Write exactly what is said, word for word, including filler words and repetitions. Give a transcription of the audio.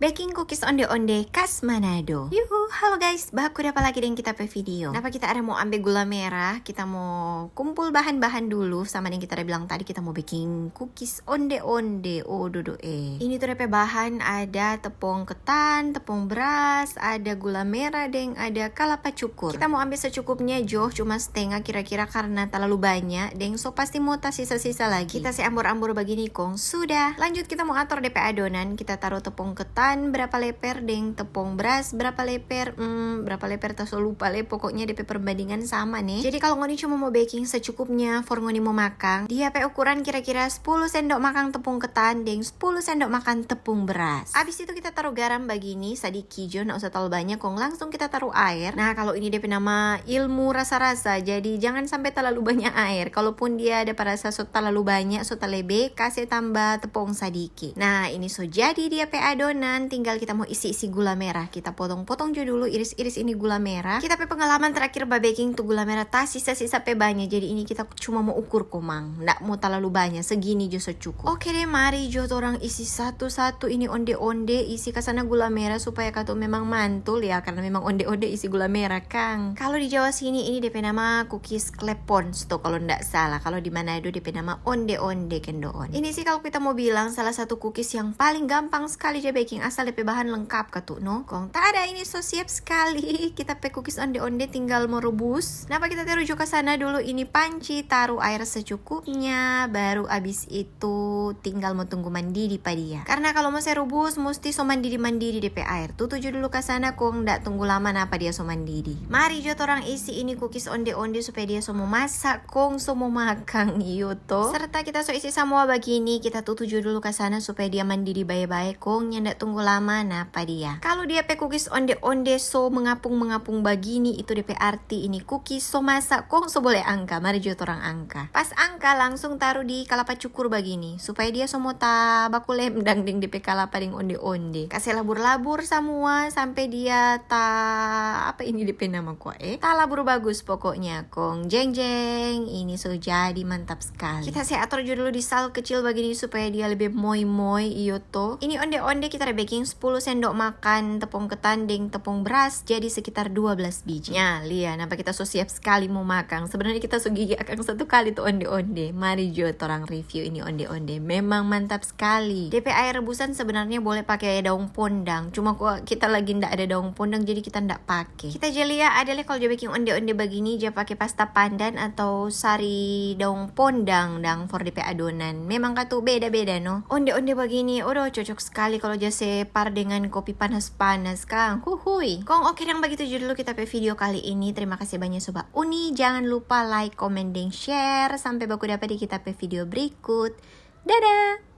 Baking cookies onde-onde khas Manado. Yuhu, halo guys, baku dapa lagi deng kita pe video. Napa kita ada mo ambe gula merah, kita mo kumpul bahan-bahan dulu, sama deng kita ada bilang tadi, kita mo baking cookies onde-onde. Oh, dodo eh. Ini tuh depe bahan ada tepung ketan, tepung beras, ada gula merah, deng ada kalapa cukur. Kita mo ambe secukupnya jo, cuma stenga kira-kira karna talalu banya, deng so pasti mo tasisa-sisa lagi. Kita se ambor-ambor bagini kong sudah. Lanjut kita mo ator depe adonan, kita taru tepung ketan berapa leper deng tepung beras berapa leper, hmm, berapa leper ta so lupa le, pokoknya depe perbandingan sama ne. Jadi kalau ngoni cuma mo baking secukupnya for ngoni mo makang, dia pe ukuran kira-kira sepuluh sendok makang tepung ketan deng sepuluh sendok makang tepung beras. Abis itu kita taru garam bagini, sadiki jo, nda usah talalu banya, kong langsung kita taru aer. Nah, kalau ini depe nama ilmu rasa-rasa, jadi jangan sampe talalu banya aer. Kalaupun dia ada parasa so talalu banya, so talebe, kase tamba tepung sadiki. Nah, ini so jadi dia pe adonan, tinggal kita mo isi-isi gula merah. Kita potong-potong jo dulu, iris-iris ini gula merah. Kita pe pengalaman terakhir ba baking tu gula merah tasisa-sisa pe banya, jadi ini kita cuma mo ukur komang, nda mo talalu banya, segini jo so cukup. Oke deh, mari jo torang isi satu-satu ini onde-onde, isi ka sana gula merah supaya katu memang mantul ya, karna memang onde-onde isi gula merah kang. Kalo di Jawa sini ini depe nama cookies klepons to kalo nda salah, kalo di Manado depe nama onde-onde kendoon. Ini sih kalo kita mo bilang salah satu cookies yang paling gampang skali ja baking, asal depe bahan lengkap katu no. Kong tada, ini so siap skali. Kita pe cookies onde-onde tinggal mo rebus. Napa kita taru jo ka sana dulu ini panci, taru aer secukupnya, baru abis itu tinggal mo tunggu mandidi pa dia. Karna kalo mo se rubus, musti so mandidi-mandidi depe aer. Tutu jo dulu ka sana kong nda tunggu lama napa dia so mandidi. Mari jo torang isi ini cookies onde-onde supaya dia so mo masak kong so mo makang, iyo to. Serta kita so isi samua bagini, kita tutu jo dulu ka sana supaya dia mandidi bae-bae kong nyanda tunggu lama napa dia. Kalo dia pe cookies onde-onde so mengapung-mengapung bagini, itu depe arti ini cookies so masak kong so bole angka. Mari jo torang angka. Pas angka, langsung taru di kalapa cukur bagini, supaya dia so mo ta baku lemdang deng depe kalapa deng onde-onde. Kase labur-labur samua sampe dia ta, apa ini depe nama kwa eh? Ta labur bagus pokoknya kong. Jeng jeng, ini so jadi mantap skali. Kita se ator jo dulu di sal kecil bagini supaya dia lebe moi-moi, iyo to. Ini onde-onde kita ada baking sepuluh sendok makan tepung ketan deng tepung beras, jadi sekitar dua belas biji. Nya, lia, napa kita so siap skali mo makang. Sebenarnya kita so gigi akang satu kali tu onde-onde. Mari jo torang review ini onde-onde. Memang mantap skali. Depe aer rebusan sebenarnya boleh pake daong pondang. Cuma kwa kita lagi nda ada daong pondang, jadi kita nda pake. Kita ja lia, ada le kalo ja baking onde-onde bagini, ja pake pasta pandan atau sari daong pondang dang for depe adonan. Memang katu beda-beda no. Onde-onde bagini, odoh, cocok skali kalo ja se par dengan kopi panas-panas kang. Huhui. Kong oke dang, bagitu jo dulu kita pe video kali ini. Terima kasih banya so ba uni. Jangan lupa like, komen, deng share. Sampe baku dapa di kita pe video berikut. Dadah!